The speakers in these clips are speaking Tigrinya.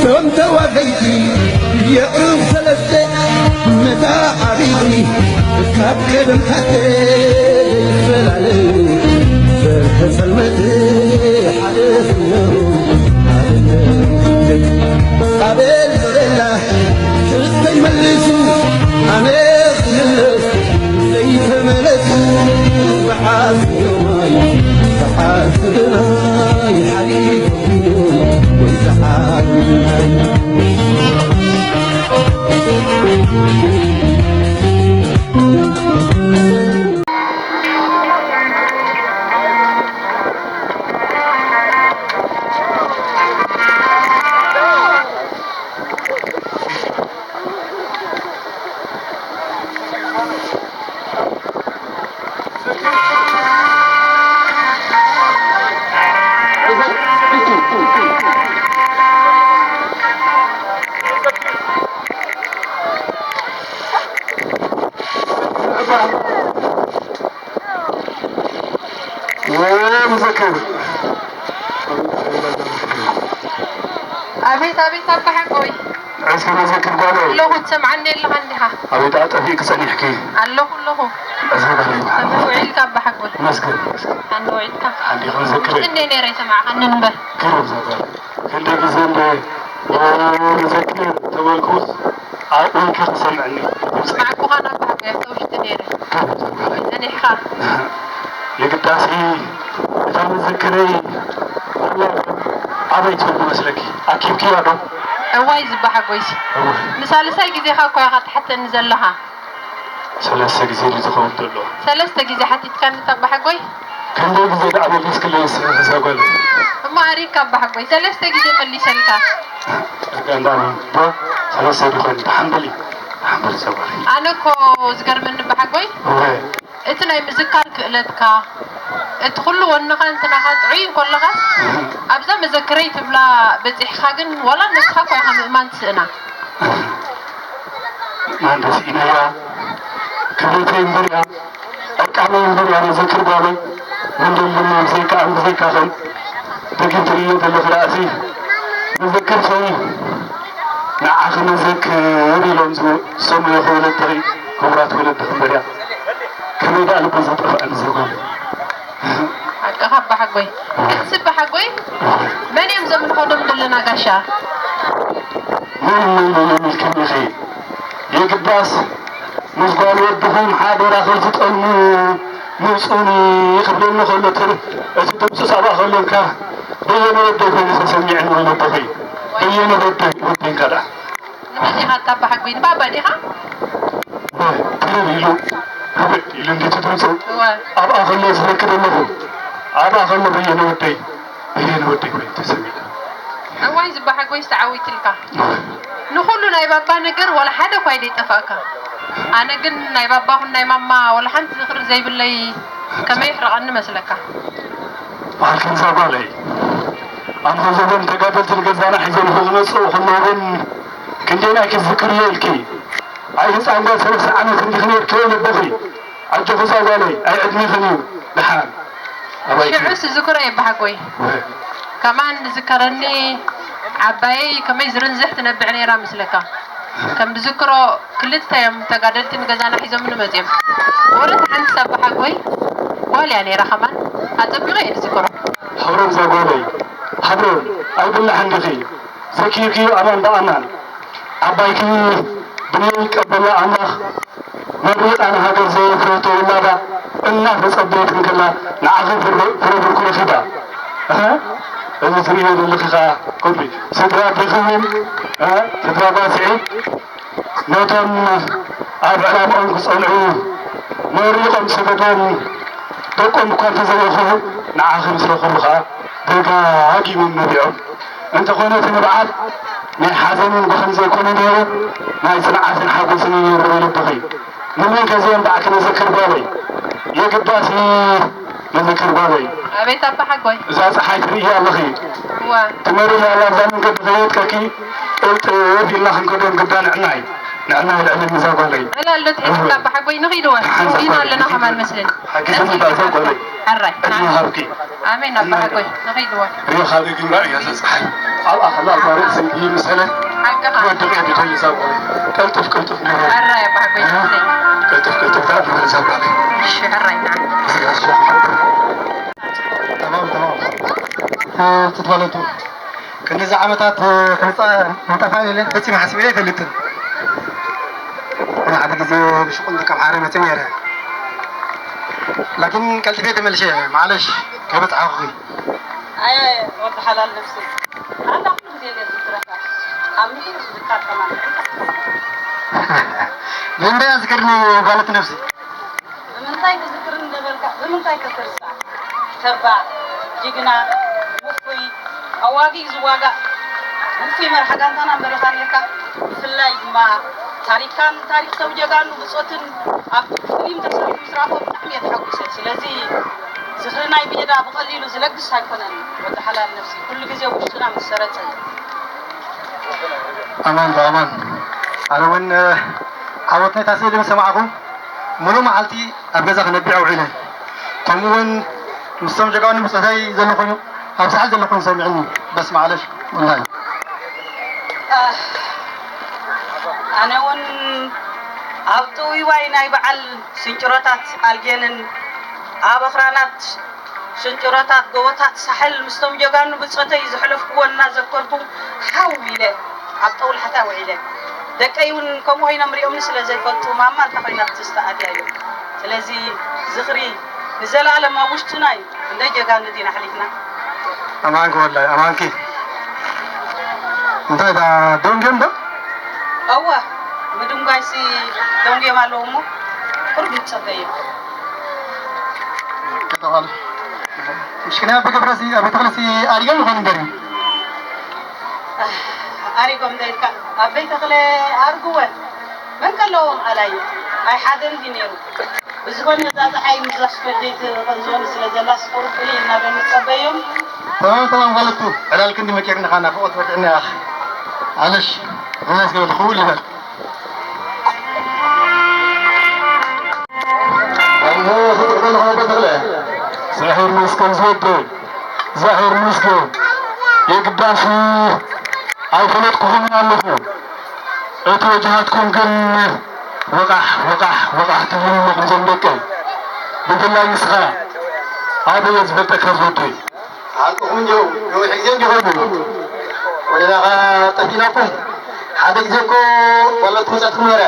እቶም ተዋፈይቲ የዕሩኽ ሰለስተ መታዓቢቲ ካብ ቀደም ሓተ ይፈላለዩ ዘርፈ ጸልመት ሓደ ፍነሩ ኣበል ዞረላ ክስተይ መሊሱ ኣነ ክምለስ ዘይተመለሱ ብሓዚ ዮማይ ብሓዚ ግናይ ሓሊፉ ወንዘክር ኣቤት ኣቤት ኣባሓጎይ እስከ መዘክር ጓለይ ኣለኹ። ትሰምዓኒ ኣለኻ እንዲኻ? ኣቤት ኣጠፊእኪ ጸኒሕኪ ኣለኹ ኣለኹ። እስከ ጓለይ ኣንተ ውዒልካ ኣባሓጎይ መስገን መስገን ኣንተ ውዒልካ ሓንዲኻ መዘክር እንዴ ነይረ ይሰማዕኻኒ እምበር ክረብ ዘበር ክንደ ግዜ እንደ መዘክር ተበልኩስ ኣብኡ ከይሰምዐኒ ድምፂ ማዕኩኻ ናብ ባህጎ ኣብቲ ውሽጢ ነይረ ክረብ ዘበር ጸኒሕኻ የግዳሲ እታ መዘክረይ ኣበይ ትብል መስለኪ ኣኪብክያ ዶ እዋይ ዝበሓጎይሲ እወ ንሳልሳይ ግዜኻ እኮ ኢኻ ትሓተኒ ዘለኻ ሰለስተ ግዜ ድዩ ዝኸውን ዘሎ ሰለስተ ግዜ ሓቲትካኒ እታ ኣባሓጎይ ክንደይ ግዜ ደኣ መሊስክለይ ንስኺ እዛ ጓል እሞ ኣሪካ ኣባሓጎይ ሰለስተ ግዜ መሊሰልካ ጸጋ እንዳኒ ዶ ሰለስተ ድኾን ተሓንበሊ ተሓንበሊ እዛ ጓል ኣነ እኮ ዝገርመኒ ኣባሓጎይ እወ እቲ ናይ ምዝካር ክእለትካ እቲ ኩሉ ወንኻ እንትናኻ ጥዑይ እንኮለኻስ ኣብዛ መዘክረይ ትብላ በፂሕኻ ግን ዋላ ንስኻ እኳ ኢኻ ምእማን ትስእና ማን ተስኢነያ ክብረተይ እምበር እያ ዕቃበይ እምበር እያ መዘክር ጓለይ መንደል ድማ ብዘይከኣን ብዘይካኸን ደጊም ትርእዮ ዘለኺ ደኣሲ መዘክር ሰው ንዓኺ መዘክር ኢሎም ዝሰምዑኺ ወለድኺ ክቡራት ወለድኺ እምበር እያ ከመይ ደኣ ልቢ ዝጠፍኣኒ ዘጓል ሓቅኻ ኣባሓጎይ ክንስባሓጎይ መን እዮም ዘምልኾ ዶም ዘለና ጋሻ መን መን እዮም ኢልክኒ ኢኺ የግዳስ ምስ ጓል ወድኹም ሓደራ ከይትጠልሙ ምጹኒ ክብለኒ ከሎ እቲ ድምፂ ሳባ ከሎካ በየነ ወደይ ኮይኑ ተሰሚዐኒ ወለድኺ በየነ ወደይ ወደይ ከዳ ንመን ኢኻ እታ ኣባሓጎይ ንባባ ዲኻ ትርር ኢሉ ርብድ ኢሉ እንዴት ድምፁ እወ ኣብኣ ከሎ ዝረክብ ኣለኹ ኣብኣ ከሎ በየነ ወደይ በየነ ወደይ ኮይኑ ተሰሚዐ እዋይ ዝባሓጎይ ዝተዓዊትልካ ንኹሉ ናይ ባባ ነገር ዋላ ሓደ እኳ ኣይደይጠፋእካ ኣነ ግን ናይ ባባ ኹን ናይ ማማ ዋላ ሓንቲ ዝኽሪ ዘይብለይ ከመይ ይሕርቐኒ መስለካ በዓል ከምዛ ጓለይ ኣንፈዘቦም ተጋደልቲ ንገዛና ሒዞም ክመፅኡ ከለዉ ግን ክንደይናይ ክትዝክርዮ ኢልኪ ኣይ ህፃን ጓል ሰለስተ ዓመት እንዲኺ ነይርኪ ወይ ልቦኺ ኣጆኺ እዛ ጓለይ ኣይ ዕድሜኽን እዩ ደሓን ኣባይኪ ሽዑስ ዝዝክሮ የባሓጎይ ከማን ዝከረኒ ዓባየይ ከመይ ዝርንዝሕ ትነብዕ ነይራ ምስለካ ከም ዝዝክሮ ክልተ እዮም ተጋደልቲ ንገዛና ሒዞምኒ መፅዮም ወለት ሓንቲ ሳባሓጎይ ጓል እያ ነይራ ከማን ኣፀቢቐ እየ ዝዝክሮ ሃብሮም እዛ ጓለይ ሃብሮም ኣይብላሕን ዲኺ ዘኪርክዮ ኣማን ብኣማን ዓባይኪ ብንየይ ይቀበላ ኣምላኽ መሪቓ ንሃገር ዘየፍረቶ ውላዳ እናተጸበየት እንከላ ንዓኺ ፍረ ብርኩ ረኺባ። እህ፣ እዚ ትርእዮ ዘለኺ ኸኣ ኮፒ ስድራ ዲኺ እውን፣ እ፣ ስድራ ጓል ስዒድ ነቶም ኣብ ዕላምኦም ክጸንዑ መሪቖም ሰደዶም ደቆም እኳ እንተዘይረኸቡ ንዓኺ ምስ ረኸቡ ኸኣ ደጋጊሞም ነቢዖም። እንተኾነ እቲ ንብዓት ናይ ሓዘንን ጓህን ዘይኮነ ነይሩ፣ ናይ ጽንዓትን ሓጎስን እዩ ነይሩ በይ ልብኺ። ንመን ከ እዚኦም ደኣ ክነዘክር ጓለይ? የግዳስ ነዘክር ጓለይ። ኣቤት ኣባ ሓጎይ። እዛ ጸሓይ ትርእያ ኣለኺ። እዋ። ትመሪ ኣላ ኣብዛ መንገዲ ከየጥቀኪ ቅልጥፍ ኢልና ክንከዶም ግዳ ንዕናይ። ንዕና ንዕሊ ምዛ ጓለይ። ዕላል ዶ ትሒዝካ ኣባ ሓጎይ ንኺድዋ። ሓንሳብ ኢና ኣለና ጓለይ። ከማን መስለኒ። ሓጊዝኒ እዛ ጓለይ። ሕራይ። ዕድመ ሃብኪ። ኣሜን ኣባ ሓጎይ። ንኺድዋ። ሪኦ ካበይ ግን ራእያ ዘፀሓይ። ኣብኣ ከላ እዛ ርእሲ ይምሰለ። ሓቅኻ። ወድቕ እየ ድደሊ እዛ ጓለይ። ቀልጥፍ ቀልጥፍ ንበል። ሕራይ ኣባ ሓጎይ። እ? ንኺድ። ቀልጥፍ ቀልጥፍ ዳኣ ንበል እዛ ጓለይ። እሺ ሕራይ ንዓ። ተማም ተማም። እ፣ ትትፈለጡ። ክንድዚ ዓመታት፣ እ፣ ክንፃ-፣ ክንጠፋእ ኢለ ፈፂመ ሓሲበ ኣይፈልጥን። ኣነ ሓደ ግዜ ብሽቁን ካብ ሓረ መፅእ ነይረ። ላኪን ቀልጥፌ ተመልሼ፣ ማዕለሽ፣ ከይበፅሓኹኺ። ኣየ ወዲ ሓላል ነፍሲ። ኣላ ኩሉ ግዜ ገዝእ ትረካ። ኣብ ምድሪ ዝካር ከማን። ብምንታይ ኣዝክርኒ ጓለት ነፍሲ? ብምንታይ ክዝክር እንደበልካ፣ ብምንታይ ከተርሳ? ተባዕ፣ ጅግና፣ ውፉይ፣ ኣዋጊ ዝዋጋእ፣ ውፉይ መርሓ ጋንታና መሪኻ ነርካ። ብፍላይ ድማ ታሪካን ታሪክ ተው ጀጋኑ ብጾትን ኣብ ፊልም ተሰሪሑ ምስ ረኣኹ ብጣዕሚ እየ ተሓጒሰ። ስለዚ ዝኽሪ ናይ ሜዳ ብቐሊሉ ዝለግስ ኣይኮነን። ወዲ ሓላል ነፍሲ ኩሉ ግዜ ውሽጥና ምስ ሰረጸ እዩ። ኣማን ብኣማን። ኣነ እውን፣ እ፣ ዓወት ናይታ ስእሊ ምስ ሰማዕኹ፣ ሙሉእ መዓልቲ ኣብ ገዛ ክነብዕ ውዒለ። ከምኡ እውን ምስቶም ጀጋኑ ብጾተይ ዘሎ ኮይኑ፣ ኣብ ሳሕል ዘሎ ኮይኑ ሰሚዕኒ። በስመ ዓለሽ፣ ወላሂ። ኣህ፣ ኣነ እውን ኣብ ጥውይዋይ ናይ በዓል ስንጭሮታት ኣልጌንን ኣብ ኣኽራናት ሽንጭሮታት ጎቦታት ሳሕል ምስቶም ጀጋኑ ብጾተይ ዘሕለፍክዎ እናዘከርኩ ሓው ኢለ ኣብ ጠውላሕታ ውዒለ። ደቀይ እውን ከምኡ ኮይኖም ሪኦምኒ ስለ ዘይፈልጡ፣ ማማ እንታይ ኮይና ክትስተ ኣድያ እዩ። ስለዚ ዝኽሪ ንዘለኣለም ኣብ ውሽጥና እዩ። ክንደይ ጀጋኑ ዲና ኣሕሊፍና። ኣማንኪ ወላይ፣ ኣማንኪ። እንታይ ዳ ደንጌም ዶ? እወ፣ ምድንጓይሲ ደንጌም ኣለዉ እሞ ቁሩብ ንጸበዮ። ከተባለ። ምሽክና በገብረሲ፣ ኣብ ቤተ ክርስቲ ኣድገም ይኾን እምበር እዩ። ኣሪጎም ዘይልካ ኣብ ቤተ ክለ ኣርግወን መን ከለዎም ኣላይ ኣይ ሓደን ድዩ ነይሩ? ብዝኾነ እዛ ፀሓይ ምዛ ስፈደይት ቐንዝወኒ ስለ ዘላ ስቁር ፍሊ እናበል ንፀበዮም። ተማም ተማም ጓለቱ ዕላል ክንዲ መቂርኒ ኻና ፍቆት ወድዕና ያኽ። ኣለሽ ርናስ ገበል ክውል ይበል። ኣነ ፍቅር በልኻ በተኽለ። ዛሄር መስገን ዝወደይ ዛሄር መስገን የግዳሲ ኣይፈለጥኩኹምን ኣለኹ። እቲ ወጅሃትኩም ግን ወቃሕ ወቃሕ ወቃሕ ትብሉ ኣለኹም ዞም ደቀይ። ብፍላይ ንስኻ ኣበየ ዝፈልጠካ ዝወደይ። ሓቅኹም እንዲኹም ነዊሕ ግዜ እንዲኾኑ ወደና ጠፊናኩም ሓደ ግዜ እኮ ወለድኩም መጻትኩም ነረ።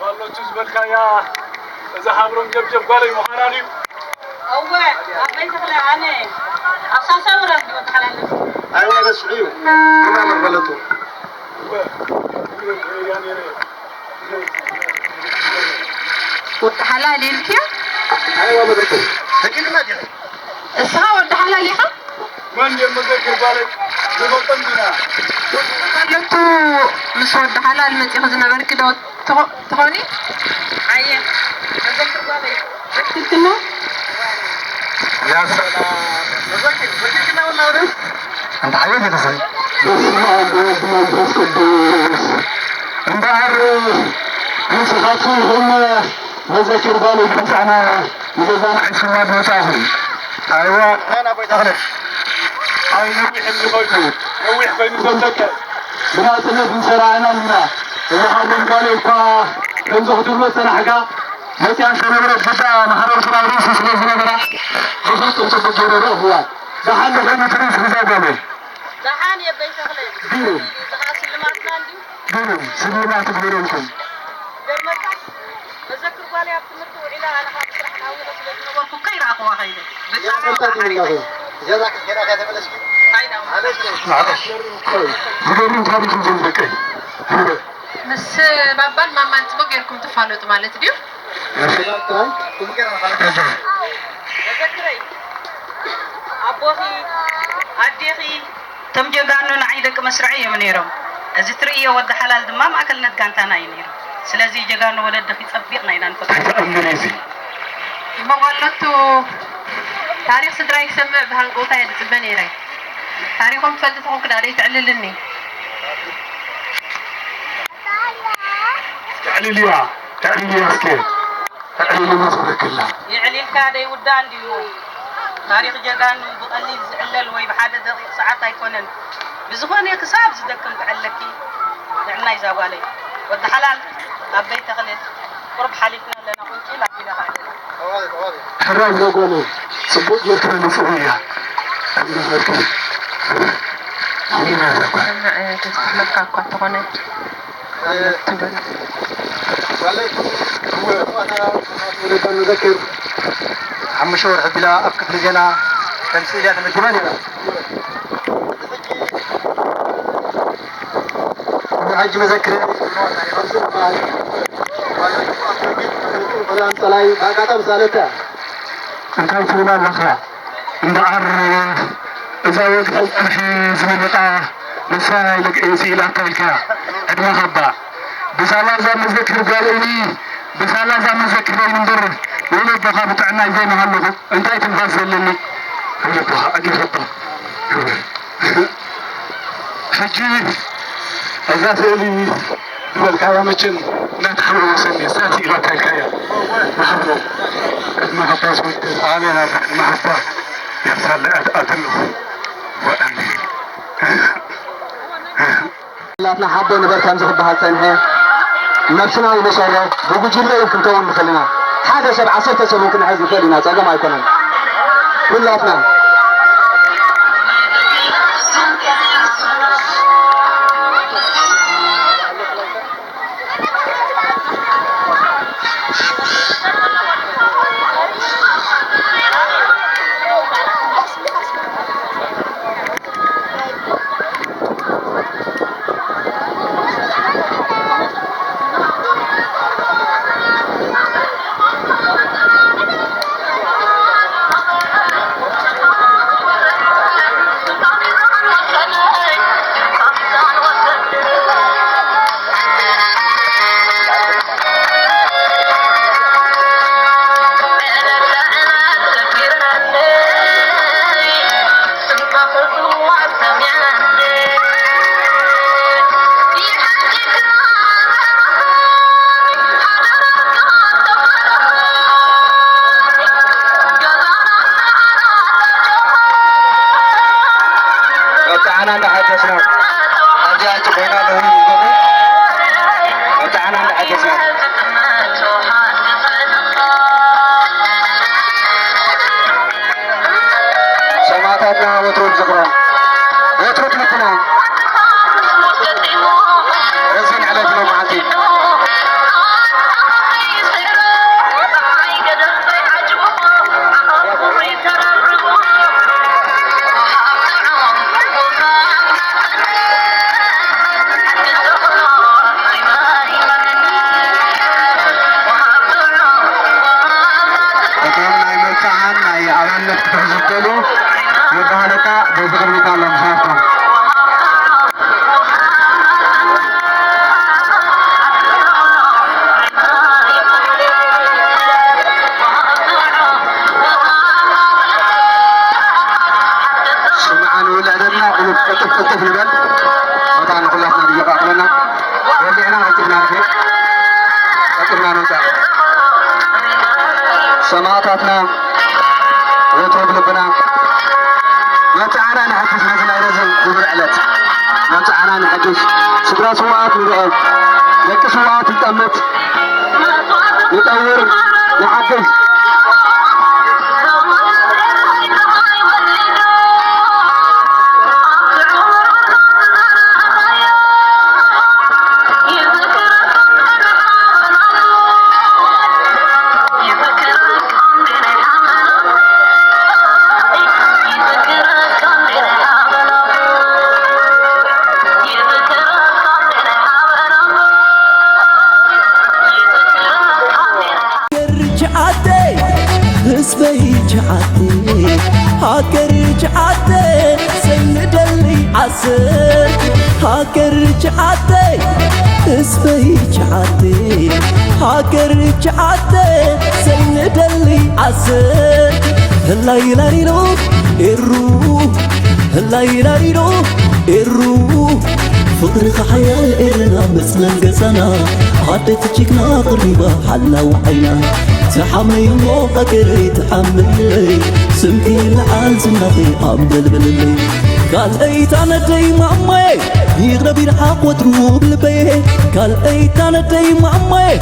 ባሎቹ ዝበልካያ እዛ ሃብሮም ጀብጀብ ጓለይ ምዃና ድዩ? እወ፣ ኣበይ ተኽለ ኣነ ኣብ ሳልሳይ ወራር ድዩ ተሓላልፍ? ኣይዋ በስሑ እዩ። ግና መበለቱ። እወ፣ እወ፣ እወ፣ እወ፣ እወ። ወዲ ሓላል ኢልክዮ? ኣይዋ መበለቱ። ተኪልና ዲኺ? እስኻ ወዲ ሓላል ኢኻ? መን ድዮም መዘክር ጓለይ? ንፈልጦም ዲና? ወለቱ ምስ ወዲ ሓላል መጺኹ ዝነበርኪ ዶ ትኾ-፣ ትኾኒ? ኣየ፣ መዘክር ጓለይ። ትክክል ነው? ያ ሰላም። መዘክር፣ መዘክር ነው እናውረድ። ኣንታ ሓየት ኢኻ ሰብ። በስመ ኣብ ወወልድ ወመንፈስ ቅዱስ። እምበኣር ንስኻትኩም ኢኹም መዘክር ጓለይ ብምጻና ንገዛና ሒዝኩማ ዝመጻእኹም። ኣይዋ፣ ናና ጎይታ ክለፍ። ኣይ ነዊሕ እንዲኾይኑ፣ ነዊሕ ኮይኑ ዘምለጠ። ብናጽነት ንሰራዕና ኢና። እዚ ሓሎም ጓለይ እኳ ከምዚ ክትብሎ ዝጸናሕካ፣ መጺኣን ከነበረት ግዳ ማሕበር ስራብ ርእሲ ስለ ዝነበራ፣ ብፍጹም ጽቡቅ ገይረ ረእኽዋ። ደሓን ንኾይኑ ትርኢት ግዛ ጓለይ። ደሓን የበይ ተኽለ። ግሩም። እዚ ኸኣ ስልማትና እንድዩ። ግሩም። ስልማት ግበረልኩም። ገርመካ፣ መዘክር ጓለይ ኣብ ትምህርቲ ውዒላ፣ ኣነ ኸኣ ብስራሕ ተሃዊኸ ስለ ዝነበርኩ ከይረኣኽዋ ኸይደ። ብጣዕሚ ይቕርታ ሓሪቐ። ገዛ ክትገዳ ከይተመለስኪ? ኣይዳ። ማዕለሽ። ዝገርም ታሪኽ እዩ ዘሎ ደቀይ። ምስ ባባን ማማን ጽቡቕ ጌርኩም ትፋለጡ ማለት ድዩ? መዘክረይ፣ ኣቦኺ፣ ኣዴኺ፣ እቶም ጀጋኑ ንዓይ ደቂ መስርዐይ እዮም ነይሮም። እዚ ትርእዮ ወዲ ሓላል ድማ ማእከልነት ጋንታና እዩ ነይሩ። ስለዚ ጀጋኑ ወለድኺ ጸቢቕና ኢና ንፈልጦ። ተኣምር እዩ እዚ። እሞ ጓለቱ ታሪኽ ስድራይ ክሰምዕ ብሃንቀውታ እየ ዝጽበ ነይረ። ታሪኾም ትፈልጥ ተኾንክ ደኣ ደይተዕልልኒ? ተዕልልያ፣ ተዕልልያ እስከ፣ ተዕልልያ ዝብለክላ። የዕሊልካ ደይውዳእ እንድዩ። ታሪኽ ጀጋኑ ብቐሊል ዝዕለል ወይ ብሓደ ደቂቕ ሰዓት ኣይኮነን። ብዝኾነ ክሳብ ዝደክም ክዕለኪ ጥዕናይ እዛ ጓለይ። ወዲ ሓላል ኣበይ ተኽለ ቁሩብ ሓሊፍና ኣለና። ቁንጪል ኣቢለኻ ኣለና። ሕራይ ዘጎነ ጽቡቅ ጌርካ ንጽህያ። ኣምላኽኪ ኣሜን። ኣምላኽ ተስፋ እኳ ተኾነ። ንዘክር ሓሙሽተ ወርሒ ቢላ ኣብ ክፍሊ ዜና ከም ስእሊ እያ ተመዲባ ነይራ። ሕጂ መዘክር ሰላም ጸላይ ብኣጋጣሚ ሳለታ እንታይ ትብል ኣለኻ? እምበኣር እዛ ወግዒ ጸርሒ ዝመረጣ ንሳ ኢለ ስኢላታ ኢልካ ዕድመ ከባ ብዛላ እዛ መዘክር ጓል እኒ ብዛላ እዛ መዘክር በይኑ እምበር ወለዶኻ ብጥዕና ይዘይና ኣለኹ እንታይ ትንፋስ ዘለኒ ወለዶኻ ዕድመ ከባ ሕጂ እዛ ስእሊ ዝበልካያ መቸም እናተሓወሰኒ እዛ ስኢላታ ኢልካያ ንሓብሮ ቅድሚ ሓባስ ወድር ኣበና ቅድሚ ሓባ የብሳለ ኣትኣትሉ ወኣሚ ላትና ሓቦ ንበር ከም ዝኽበሃል ጸንሐ ነብስና ይመሰሮ ብጉጅለ እውን ክንከውን ንኽእል ኢና ሓደ ሰብ ዓሰርተ ሰብ እውን ክንሕዝ ንኽእል ኢና ጸገም ኣይኮነን ኩላትና መብጽዓና እንዳሓደስና ኣብዚኣ ጽቡቕና ደው ይገብሩ መብጽዓና እንዳሓደስና ሰማዕታትና ወትሩ ዝኽሮም ወትሩ ትምህርትና ረዚን ዕለት ሎማዓንቲ እቶም ናይ መብጽዓን ናይ ኣባልነት ክትሕዙ ትኽእሉ የበሃለካ በዚ ቅድሚት ኣሎ ምሳርኩም ስምዓ ንውልዕ ዘለና ቁሩብ ቅልጥፍ ቅልጥፍ ንበል ቦታ ንኩላትና ንየቃቅለና ወዲዕና ቀልጢፍና ንኸይድ ቀልጢፍና ንውፃእ ሰማእታትና ወትሩ ብልብና መብፅዓና ንሕግዝ ነዚ ናይ ረዝን ክቡር ዕለት መብፅዓና ንሕግዝ ስድራ ስውኣት ንርኦ ደቂ ስውኣት ይጠምት ንጠውር ንሓግዝ ጀዓተይ ህዝበይ ጀዓተይ ሃገር ጀዓተይ ሰይንደሊ ዓሰር ሃገር ጀዓተይ ህዝበይ ጀዓተይ ሃገር ጀዓተይ ሰይንደሊ ዓሰር ህላይ ላይሎ ኤሩ፣ ህላይ ላይሎ ኤሩ፣ ፍቕርኻ ሓያል ኤርና መጽለል ገዛና፣ ኣደት ጅግና ቅሪባ ሓላው ዓይና። ተሓመይ እሞ ሃገረይ ተሓመይለይ፣ ስምኪ ይልዓል ዝናኺ ኣንበልብልለይ። ካልኣይ ታነደይ ማማየ፣ ይቕረብ ይርሓቕ ወትሩ ብልበየ። ካልኣይ ታነደይ ማማየ፣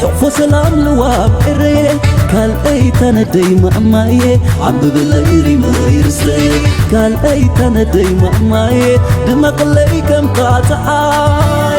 ሕፎ ሰላም ልዋብ ኤረየ። ካልኣይ ታነደይ ማማየ፣ ዓምብብለይ ሪመይ ርስተየ። ካልኣይ ታነደይ ማማየ፣ ድመቕለይ ከም ጸሓይ።